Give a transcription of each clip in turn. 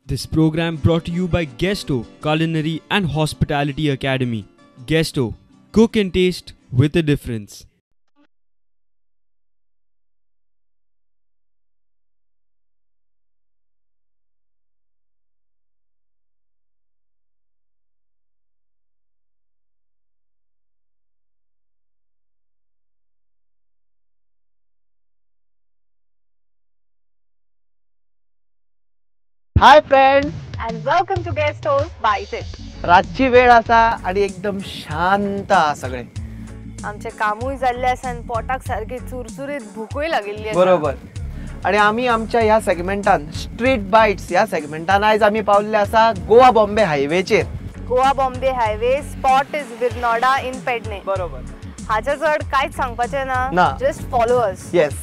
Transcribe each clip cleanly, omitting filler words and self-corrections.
This program brought to you by Guesto Culinary and Hospitality Academy. Guesto, cook and taste with a difference. Hi friends and welcome to Guesto's Bites. रातची वेळ आसा आणि एकदम शांत सगळे. आमचे कामूय जाल्ले आसा आनी पोटाक सारकी चुरचुरीत भुकूय लागिल्ली आसा. बरोबर. आणि आमी आमच्या ह्या सेगमेंटान स्ट्रीट बायट्स ह्या सेगमेंटान आयज आमी पावल्ले आसा गोवा बॉम्बे हायवेचेर. Goa Bombay highway spot is Virnoda in Pedne. बरोबर. हाच्या चड कांयच सांगपाचें ना, just follow us. Yes.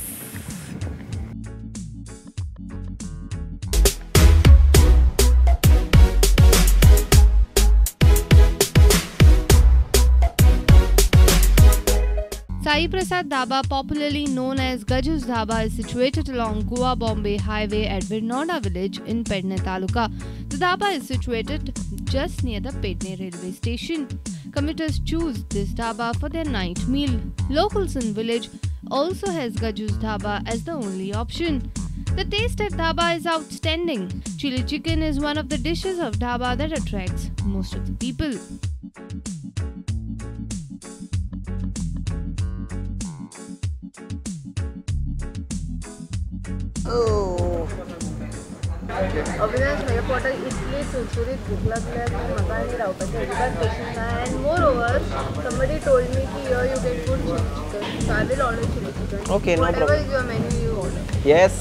Sai Prasad Dhaba, popularly known as Gaju's Dhaba, is situated along Goa Bombay Highway at Virnoda village in Pedne Taluka. The dhaba is situated just near the Pedne railway station. Commuters choose this dhaba for their night meal. Locals in village also has Gaju's Dhaba as the only option. The taste at dhaba is outstanding. Chili chicken is one of the dishes of dhaba that attracts most of the people. Avinash, म्हज्या पोटाक इतली चुरचुरीत भूक लागल्या की म्हाका आनी रावपाचें अजिबात भशेन ना. And moreover somebody told me की here you get good chilli chicken, so I will order chilli chicken. Okay, no problem. Whatever is your menu you order. Yes.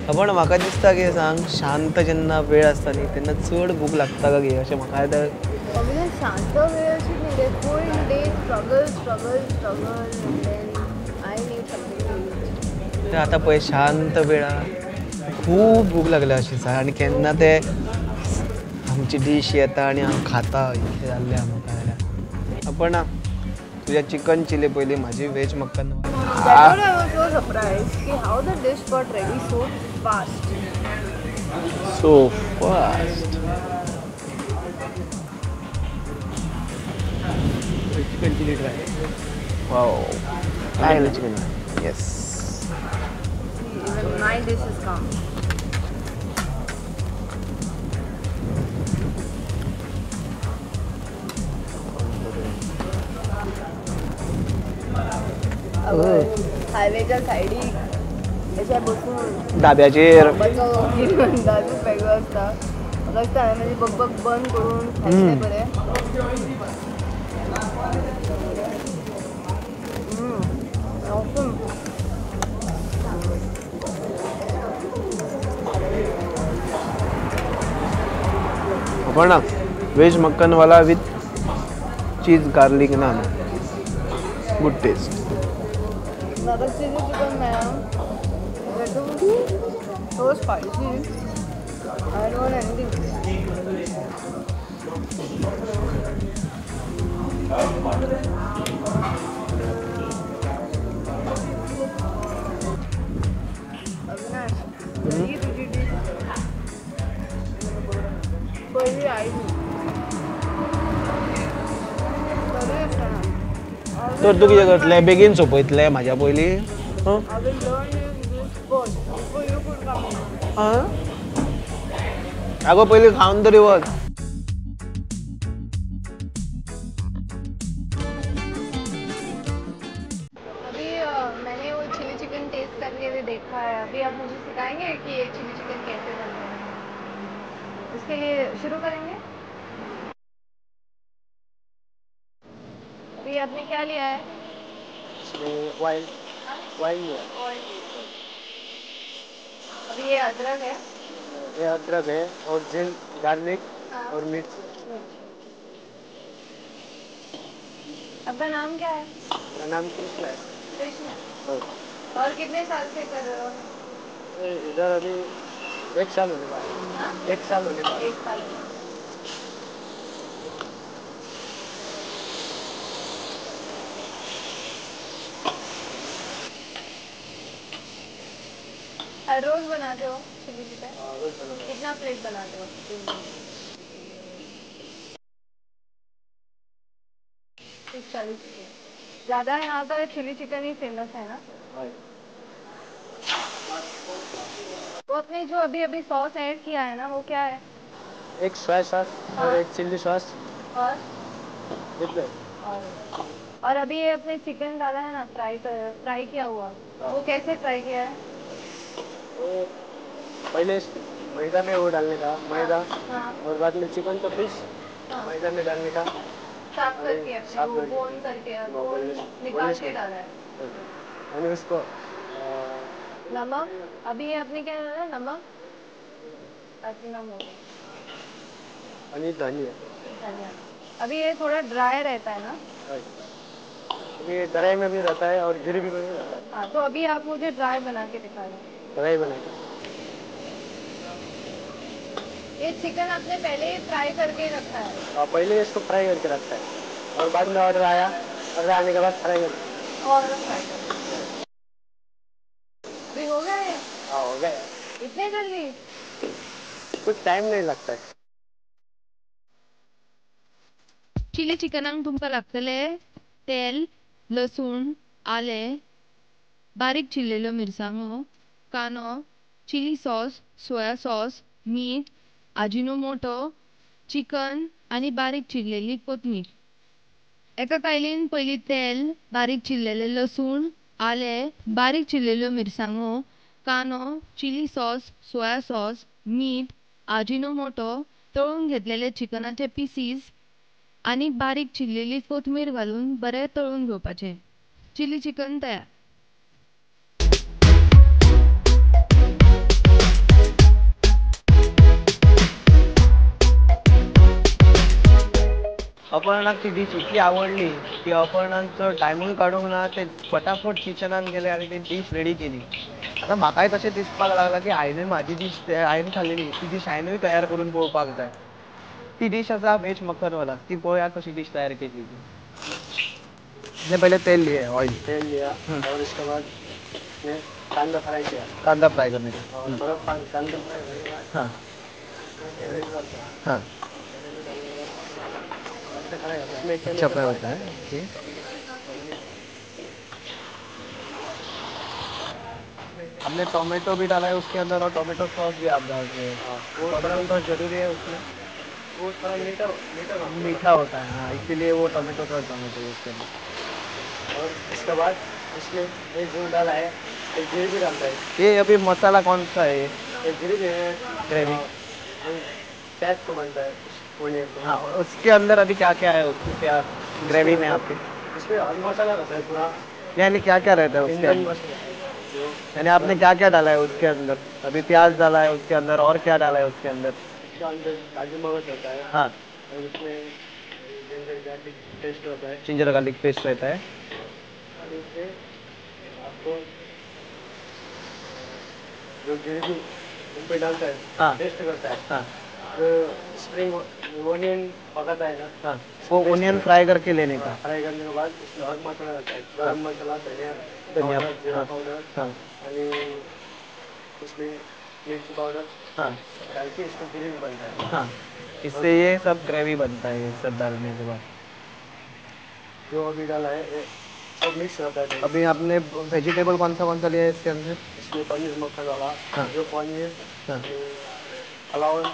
पण म्हाका दिसता की सांग, शांत जेन्ना वेळ आसता न्ही तेन्ना चड भूक लागता का गे अशें म्हाका आतां. अविनाश, शांत वेळ अशी न्ही रे, full day struggle struggle struggle and then I need something to eat. आतां पळय शांत वेळ खूब भूक लागल्या अशी सांग, आनी केन्ना ते आमची डीश येता आनी हांव खाता इतलें जाल्लें म्हाका जाल्यार. आपण तुज्या चिकन चिली पयली, म्हाजी veg makkan. That I was so surprised की how the dish got ready so fast. So fast. Chicken chilli try. Wow. I like chicken. Yes. Even my dish is come. हायवेच्या सायडीक अशें बसून धाब्याचेर अंदाजूच वेगळो आसता. म्हाका दिसता हांवें म्हजी बकबक बंद करून खाल्लें बरें. आपण veg makhanwala with cheese garlic naan, good taste. म्हाका चिली चिकन मेळ्ळा, so spicy, I don't want anything. Avinash, ही तुजी डीश पयली आयली तरी आसतना तर तूं कितें करतलें, बेगीन सोंपयतलें म्हाज्या पयलीं? आगो पयलीं खावन तरी वच. अभी मैंने वो चिली चिकन टेस्ट करके भी देखा है. अभी आप मुझे सिखाएंगे कि ये चिली चिकन कैसे बनता है? इसके लिए शुरू करेंगे. अभी आपने क्या लिया है? इसमें ऑयल ऑयल लिया है. अभी ये अदरक है, ये अदरक है और जिन गार्लिक और मिर्च. आपका नाम क्या है? मेरा नाम कृष्णा है. कृष्णा. और कितने साल से कर रहे हो? इधर अभी 1 साल होने वाला है. 1 साल होने वाला. 1 साल. हर रोज बनाते हो चिली चिकन? कितना प्लेट बनाते हो? 30-40। ज़्यादा यहाँ का चिली चिकन ही फेमस है ना? वो अपने जो अभी अभी सॉस ऐड किया है ना, वो क्या है? एक सोया सॉस और एक चिली सॉस और और अभी ये अपने चिकन डाला है ना, फ्राई फ्राई किया हुआ, वो कैसे फ्राई किया है? वो पहले मैदा में वो डालने का, मैदा। हाँ। और बाद में चिकन का पीस मैदा में डालने का, साफ करके, वो बोन करके, बोन निकाल के डाला है। और उसको नमक, अभी ये आपने क्या डाला? नमक, अजीनोमोटो और धनिया। धनिया। अभी ये थोड़ा ड्राई रहता है ना? अभी ये ड्राई में भी रहता है और ग्रेवी में भी रहता है। हाँ, तो अभी आप मुझे ड्राई बना के दिखा दो। ड्राई बना के। ये चिकन आपने पहले ही फ्राई करके रखा है? हाँ, पहले इसको फ्राई करके रखा है और बाद में ऑर्डर आया, ऑर्डर आने के बाद फ्राई कर और फ्राई कर। अभी हो गया ये? हाँ, हो गया। इतने जल्दी? कुछ टाइम नहीं लगता है। चिली चिकनाक तुमकां लागतले तेल, लसूण, आलें, बारीक चिरलेल्यो मिरसांगो, कांदो, चिली सॉस, सोया सॉस, मीठ, आजिनोमोटो, चिकन आनी बारीक चिरलेली कोथमीर। एका कायलीन पयलीं तेल, बारीक चिरलेलें लसूण, आलें, बारीक चिरलेल्यो मिरसांगो, कांदो, चिली सॉस, सोया सॉस, मीठ, आजिनोमोटो, तळून घेतलेले चिकनाचे पिसीस आनी बारीक चिरलेली कोथमीर घालून बरें तळून घेवपाचें। चिली चिकन तयार। अपर्णाक ती डीश इतली आवडली की अपर्णान चड टायमूय काडूंक ना, ते फटाफट किचनान गेले आनी ती डीश रेडी केली। आतां म्हाकाय तशें दिसपाक लागलां की हांवेनूय म्हाजी डीश हांवें खाल्लेली ती डीश हांवेनूय तयार करून पळोवपाक जाय। ती डिश आसा वेज मक्खनवाला, ती पळोवया कशी डिश तयार केली ती। इसने पहले तेल लिया है, ऑयल तेल लिया और उसके बाद में कांदा फ्राई किया। कांदा फ्राई करने का और थोड़ा कांदा फ्राई करने के बाद हाँ हाँ अच्छा फ्राई होता है। ओके, हमने टोमेटो भी डाला है उसके अंदर और टोमेटो सॉस भी आप डाल रहे हैं। वो टोमेटो सॉस जरूरी है उसमें, वो थोड़ा मीठा मीठा मीठा होता है। हाँ, इसीलिए वो टोमेटो सॉस डालना चाहिए उसके अंदर। और इसके बाद इसमें एक जो डाला है, एक ग्रेवी डालता है। ये अभी मसाला कौन सा है? एक ग्रेवी है, ग्रेवी प्याज को बनता है, ओनियन को। हाँ, उसके अंदर अभी क्या क्या है उसके प्याज ग्रेवी में आपके? इसमें हर मसाला रहता है पूरा। यानी क्या क्या रहता है उसके अंदर? यानी आपने क्या क्या डाला है उसके अंदर? अभी प्याज डाला है उसके अंदर, और क्या डाला है उसके अंदर? उसके अंदर काजू मगज होता है। हाँ, और उसमें जिंजर गार्लिक पेस्ट होता है। जिंजर गार्लिक पेस्ट रहता है। और इसमें आपको जो ग्रेवी उन पे डालता है, हाँ, टेस्ट करता है। हाँ, जो स्प्रिंग ओनियन पकाता है ना, हाँ, वो ओनियन फ्राई करके लेने का। फ्राई करने के बाद इसमें हर मसाला रहता है, गरम मसाला, धनिया धनिया, जीरा पाउडर, हाँ, और उसमें मिर्ची पाउडर, हाँ, डाल के इसको ग्रेवी बनता है। हाँ, इससे ये सब ग्रेवी बनता है, ये सब डालने के बाद। जो अभी डाला है ये सब मिक्स होता है। अभी आपने वेजिटेबल कौन सा लिया है इसके अंदर? इसमें पनीर मक्खन वाला, हाँ, जो पनीर, हाँ, फ्लावर,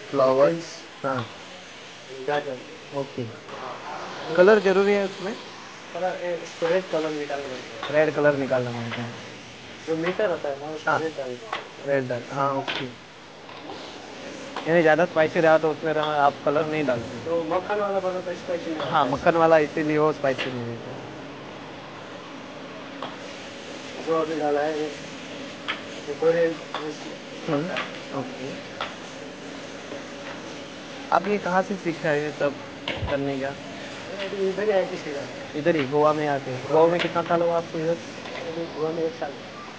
फ्लावर्स, हाँ, गाजर। ओके, कलर जरूरी है उसमें? कलर इसको रेड कलर निकालना पड़ता है। रेड कलर निकालना पड़ता है, जो मीठा रहता है ना उसको हाँ, रेड डाल, रेड डाल, हाँ, ओके। यानी ज़्यादा स्पाइसी रहा तो उसमें रहा आप कलर नहीं डालते। तो मक्खन वाला बना तो स्पाइसी नहीं। हाँ, मक्खन वाला इसीलिए वो स्पाइसी नहीं रहता। जो अभी डाला है ये ओके। आप ये कहाँ से सीखा है ये सब करने का? इधर ही आके सीखा। इधर ही गोवा में आके? गोवा में कितना साल हुआ आपको इधर? गोवा में 1 साल।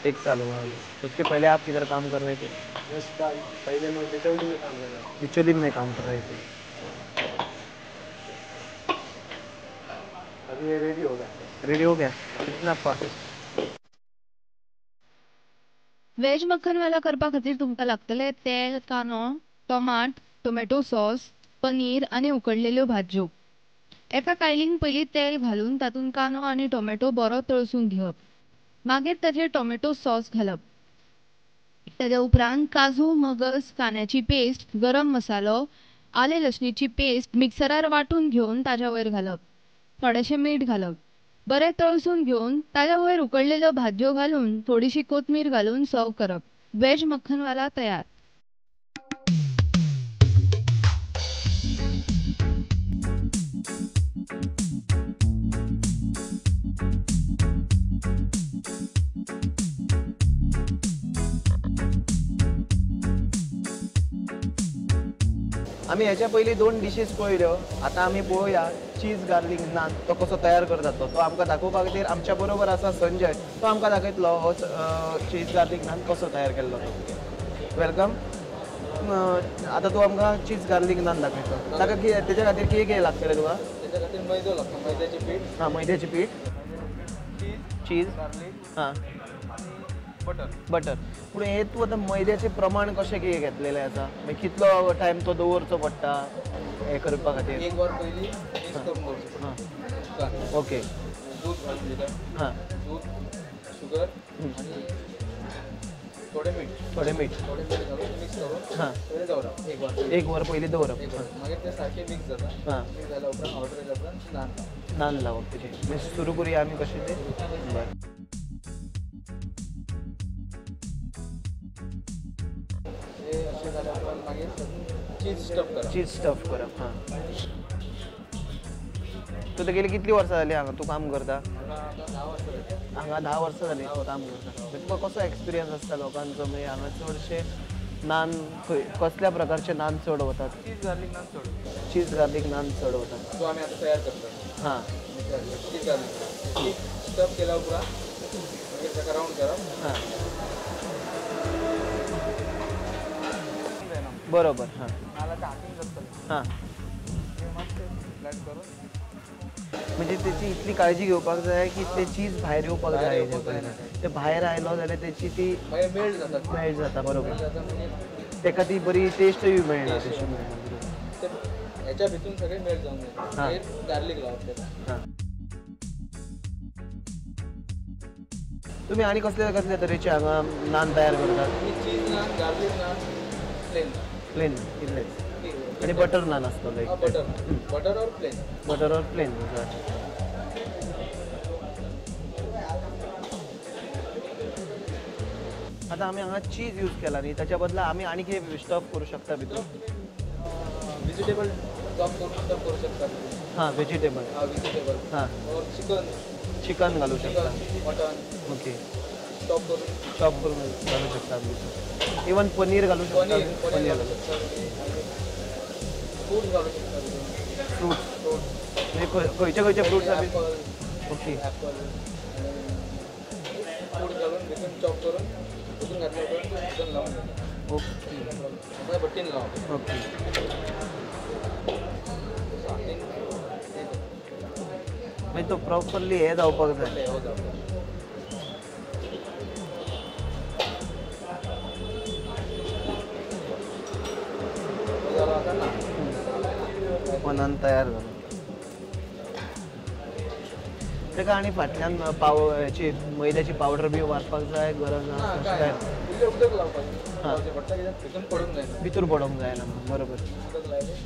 1 साल हुआ। उसके पहले आप किधर काम कर रहे थे? 10 साल पहले मैं बिचौली में काम कर रहा था। बिचौली में काम कर रहे थे। अभी ये रेडी हो गया। रेडी हो गया? कितना फास्ट? वेज मक्खनवाला करपा खातीर तुमकां लागतले तेल, कांदो, टोमाट, टोमॅटो सॉस, पनीर आनी उकडलेल्यो भाजयो. एका कायलीन पयलीं तेल घालून तातूंत कांदो आनी टोमॅटो बरो तळसून घेवप. मागीर ताचेर टोमॅटो सॉस घालप. ताज्या उपरांत काजू, मगज, कांद्याची पेस्ट, गरम मसालो, आले लसणीची पेस्ट मिक्सरार वांटून घेवन ताज्या वयर घालप. थोडेशें मीठ घालप. बरें तळसून घेवन ताज्या वयर उकडलेल्यो भाजयो घालून थोडीशी कोथमीर घालून सर्व करप. वेज मक्खनवाला तयार. आमी ह्याच्या पयलीं दोन डिशीज पळयल्यो. आतां आमी पळोवया चीज गार्लीक नान तो कसो तयार करतात तो आमकां दाखोवपा खातीर आमच्या बरोबर आसा संजय. तो आमकां दाखयतलो हो चीज गार्लीक नान कसो तयार केल्लो तो. Welcome. आतां तूं आमकां चीज गार्लीक नान दाखयतलो. ताका तेच्या खातीर कितें कितें लागतलें तुका? तेच्या खातीर मैदो लागता, मैद्याचें पीठ. हां, मैद्याचें पीठ, चीज, हां, बटर. बटर. पूण हे तूं आतां मैद्याचें प्रमाण कशें कितें घेतलेलें आसा? मागीर कितलो टायम तो दवरचो पडटा हें करपा खातीर? एक वर पयलीं मिक्स करून दवरचो पडटा. ओके. दूद घालून दिता. हां, दूद, शुगर आनी थोडें मीठ. थोडें मीठ. थोडें मीठ घालून मिक्स करून हां पयलीं दवरप एक वर. एक वर पयलीं दवरप. मागीर तें सारकें मिक्स जाता. हां, मिक्स जाल्या उपरांत ऑर्डर केल्या उपरांत नान नान लावप तेजें. मागीर सुरू करुया आमी कशें तें. बरें. चीज स्टफ करप. चीज स्टफ करप. हां, तूं तेगेली कितलीं वर्सां जालीं हांगा तूं काम करता? हांगा 10 वर्सां जालीं तूं काम करता. तुका कसो एक्सपिरियन्स आसता लोकांचो? म्हणजे हांगा चडशे नान कसल्या प्रकारचे नान चड वतात? चीज गार्लीक नान चड. चीज गार्लीक नान चड वतात. तो आमी आतां तयार करतात. हां, चीज गार्लीक चीज स्टफ केल्या उपरांत मागीर ताका रावंड करप. हां, बरोबर. हां, हां, म्हणजे त्याची इतली काळजी घेवपाक जाय की ते चीज भायर येवपाक जाय. ते भायर आयलो जाल्यार त्याची ती मेल्ट जाता. मेल्ट जाता, बरोबर. तेका ती बरी टेस्टूय मेळना तशी मेळना. हेच्या भितून सगळें मेल्ट जावन जाता. गार्लीक लावप तेका. हां, तुमी आनी कसले कसले तरेचे हांगा नान तयार करतात? Cheese naan, garlic naan, plain. Plain इतलेंच. आनी बटर नान आसतलो एक. Butter, butter or plain. Butter or plain. आतां आमी हांगा चीज यूज केला न्ही, ताच्या बदला आमी आनी कितें स्टफ करूं शकता भितर? वेजिटेबल स्टफ करूं शकता. हां, वेजिटेबल. हां, वेजिटेबल. हां, ऑर चिकन. चिकन घालूं शकता. मटन. ओके, चॉप करून. चॉप करून घालूं शकता आमी. इवन पनीर घालूं शकता. पनीर घालूं शकता. फ्रूट्स घालूं शकता. फ्रूट्स म्हणजे खंयचे खंयचे फ्रूट्स आमी? ओके, ॲपल फ्रूट घालून भितून चॉप करून भितून घातल्या उपरांत चिकन लावून घेता. ओके, भट्टीन लावप. ओके, मागीर तो प्रॉपरली हे जावपाक जाय. हो जावपाक. नान तयार जालो. ताका आनी फाटल्यान पाव हेची मैद्याची पावडर बी मारपाक जाय? गरज ना अशें काय? इल्लें उदक लावपाचें पडटा कित्याक भितून पडूंक जायना. भितर पडोंक जायना. बरोबर. उदक लायलें.